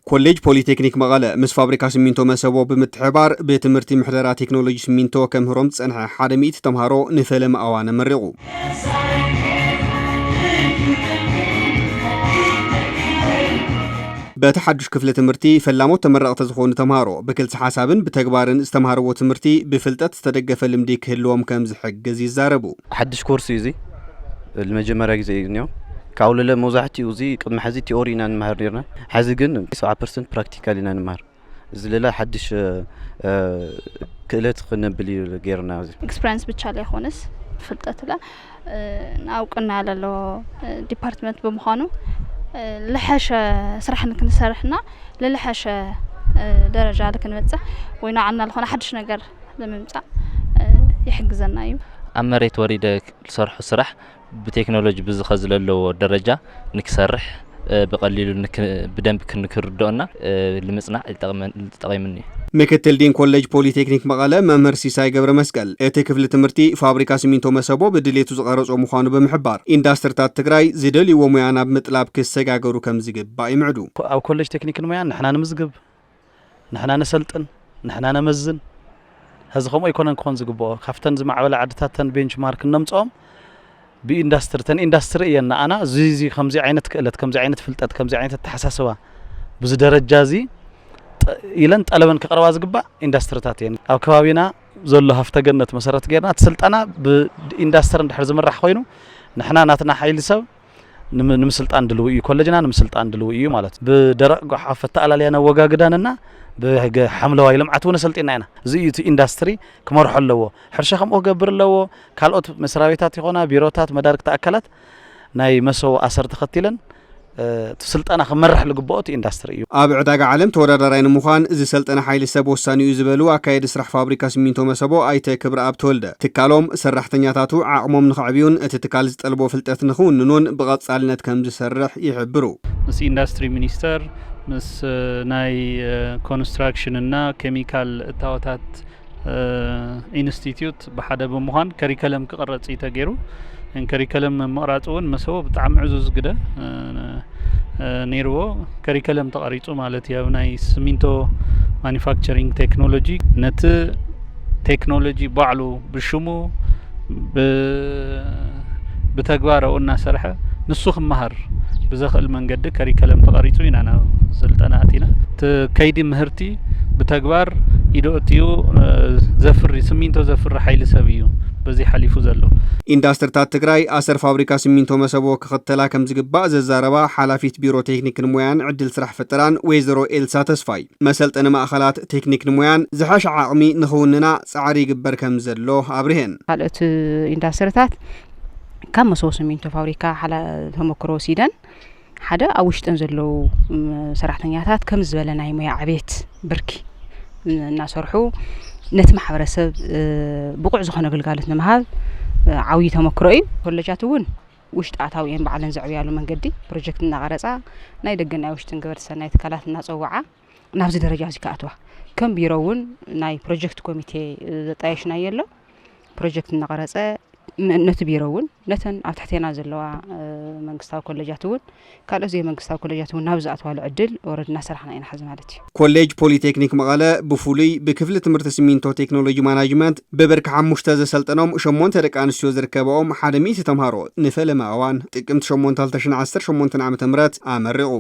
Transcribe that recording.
ኮሌጅ ፖሊቴክኒክ መቐለ ምስ ፋብሪካ ሲሚንቶ መሰቦ ብምትሕባር ብትምህርቲ ምሕደራ ቴክኖሎጂ ሲሚንቶ ከምህሮም ዝጸንሐ ሓደ ሚእቲ ተምሃሮ ንፈለማ እዋን ኣመሪቑ። በቲ ሓዱሽ ክፍሊ ትምህርቲ ፈላሞት ተመረቕቲ ዝኾኑ ተምሃሮ ብክልሲ ሓሳብን ብተግባርን ዝተምሃርዎ ትምህርቲ ብፍልጠት ዝተደገፈ ልምዲ ክህልዎም ከም ዝሕግዝ ይዛረቡ። ሓድሽ ኮርስ እዩ እዚ። ንመጀመርያ ግዜ እዩ እኒኦ። ካብ ለለ መብዛሕትኡ እዚ ቅድሚ ሕዚ ቲኦሪ ኢና ንመሃር ነርና። ሕዚ ግን ሰብዓ ፐርሰንት ፕራክቲካል ኢና ንመሃር። እዚ ለለ ሓድሽ ክእለት ክነብል እዩ ገይርና። እዚ ኤክስፐሪንስ ብቻ ለይኮነስ ፍልጠት ለ ናውቅና ለሎ ዲፓርትመንት ብምዃኑ ለሐሸ ስራሕ ንክንሰርሕና ለለሐሸ ደረጃ ልክንበፅሕ ወይ ንዓና ልኾነ ሓድሽ ነገር ንምምፃእ ይሕግዘና እዩ። ኣብ መሬት ወሪደ ዝሰርሖ ስራሕ ብቴክኖሎጂ ብዝኸ ዝለለዎ ደረጃ ንክሰርሕ ብቐሊሉ ብደንብ ክንክርድኦና ንምፅናዕ ጠቒምኒ። ምክትል ዲን ኮሌጅ ፖሊቴክኒክ መቐለ መምህር ሲሳይ ገብረ መስቀል፣ እቲ ክፍሊ ትምህርቲ ፋብሪካ ሲሚንቶ መሰቦ ብድሌቱ ዝቐረጾ ምዃኑ ብምሕባር፣ ኢንዳስትሪታት ትግራይ ዝደልይዎ ሙያ ናብ ምጥላብ ክሰጋገሩ ከም ዝግባእ ይምዕዱ። ኣብ ኮሌጅ ቴክኒክን ሙያን ንሕና ንምዝግብ፣ ንሕና ነሰልጥን፣ ንሕና ነመዝን። ሕዚ ከምኡ ኣይኮነን ክኾን ዝግብኦ። ካብተን ዝማዕበላ ዓድታት ተን ቤንችማርክ እነምፅኦም ብኢንዳስትሪ፣ ተን ኢንዳስትሪ እየን ንኣና እዚ እዚ ከምዚ ዓይነት ክእለት፣ ከምዚ ዓይነት ፍልጠት፣ ከምዚ ዓይነት ኣተሓሳስባ ብዚ ደረጃ እዚ ኢለን ጠለበን ክቐርባ ዝግባእ ኢንዳስትሪታት እየን። ኣብ ከባቢና ዘሎ ሃፍተ ገነት መሰረት ገይርና እቲ ስልጠና ብኢንዳስትሪ እንድሕር ዝምራሕ ኮይኑ ንሕና ናትና ሓይሊ ሰብ ንምስልጣን ድልው እዩ። ኮለጅና ንምስልጣን ድልው እዩ ማለት እዩ። ብደረቕ ጓሓፍ ኣተኣላልያን ኣወጋግዳንና ብሕምለዋይ ልምዓት እውን ኣሰልጢና ኢና። እዚ እዩ እቲ ኢንዳስትሪ ክመርሖ ኣለዎ። ሕርሻ ከምኡ ክገብር ኣለዎ። ካልኦት መስሪያ ቤታት ይኾና ቢሮታት፣ መዳርግቲ ኣካላት ናይ መሰቦ ኣሰር ተኸቲለን እቲ ስልጠና ክመርሕ ዝግብኦ እቲ ኢንዳስትሪ እዩ። ኣብ ዕዳጋ ዓለም ተወዳዳራይ ንምዃን ዝሰልጠነ ሓይሊ ሰብ ወሳኒ እዩ ዝበሉ ኣካየዲ ስራሕ ፋብሪካ ሲሚንቶ መሰቦ ኣይተ ክብረኣብ ተወልደ፣ ትካሎም ሰራሕተኛታቱ ዓቕሞም ንኸዕብዩን እቲ ትካል ዝጠልቦ ፍልጠት ንኽውንኑን ብቐጻልነት ከም ዝሰርሕ ይሕብሩ። ምስ ኢንዳስትሪ ሚኒስተር፣ ምስ ናይ ኮንስትራክሽን እና ኬሚካል እታወታት ኢንስቲትዩት ብሓደ ብምዃን ከሪከለም ክቕረፅ እዩ ተገይሩ። ከሪከለም ምቕራፅ እውን መሰቦ ብጣዕሚ ዕዙዝ ግደ ነይርዎ። ከሪከለም ተቐሪፁ ማለት እዩ። ኣብ ናይ ስሚንቶ ማኒፋክቸሪንግ ቴክኖሎጂ ነቲ ቴክኖሎጂ ባዕሉ ብሽሙ ብተግባር ኣብኡ እናሰርሐ ንሱ ክመሃር ብዘኽእል መንገዲ ከሪከለም ተቐሪፁ ኢና ናብ ስልጠና ኣቲና። እቲ ከይዲ ምህርቲ ብተግባር ኢዱ ኣእትዩ ዘፍሪ፣ ስሚንቶ ዘፍሪ ሓይሊ ሰብ እዩ በዚ ሓሊፉ ዘሎ። ኢንዳስትሪታት ትግራይ ኣሰር ፋብሪካ ስሚንቶ መሰቦ ክኽተላ ከም ዝግባእ ዘዛረባ ሓላፊት ቢሮ ቴክኒክን ሞያን ዕድል ስራሕ ፈጠራን ወይዘሮ ኤልሳ ተስፋይ፣ መሰልጠኒ ማእኸላት ቴክኒክን ሞያን ዝሐሸ ዓቕሚ ንኽውንና ፃዕሪ ይግበር ከም ዘሎ ኣብርሄን። ካልኦት ኢንዳስትሪታት ካብ መሰቦ ስሚንቶ ፋብሪካ ሓላ ተመክሮ ወሲደን ሓደ ኣብ ውሽጠን ዘለዉ ሰራሕተኛታት ከም ዝበለ ናይ ሞያ ዕቤት ብርኪ እናሰርሑ ነቲ ማሕበረሰብ ብቑዕ ዝኾነ ግልጋሎት ንምሃብ ዓብዪ ተመክሮ እዩ። ኮለጃት እውን ውሽጢ ኣታዊኤን ባዕለን ዘዕብያሉ መንገዲ ፕሮጀክት እናቐረፃ ናይ ደገን ናይ ውሽጥን ገበርቲ ሰናይ ትካላት እናፀወዓ ናብዚ ደረጃ እዚ ክኣትዋ ከም ቢሮ እውን ናይ ፕሮጀክት ኮሚቴ ዘጣየሽናዮ ኣሎ። ፕሮጀክት እናቐረፀ ነቲ ቢሮ እውን ነተን ኣብ ትሕቴና ዘለዋ መንግስታዊ ኮለጃት እውን ካልኦት ዘይመንግስታዊ ኮለጃት እውን ናብ ዝኣትዋሉ ዕድል ኦረድ እናሰራሕና ኢና ሕዚ ማለት እዩ። ኮሌጅ ፖሊቴክኒክ መቐለ ብፍሉይ ብክፍሊ ትምህርቲ ሲሚንቶ ቴክኖሎጂ ማናጅመንት ብብርኪ ሓሙሽተ ዘሰልጠኖም ሸሞንተ ደቂ ኣንስትዮ ዝርከበኦም ሓደ ሚእቲ ተምሃሮ ንፈለማ እዋን ጥቅምቲ ሸሞንተ ክልተ ሽሕን ዓሰርተ ሸሞንተን ዓመተ ምህረት ኣመሪቑ።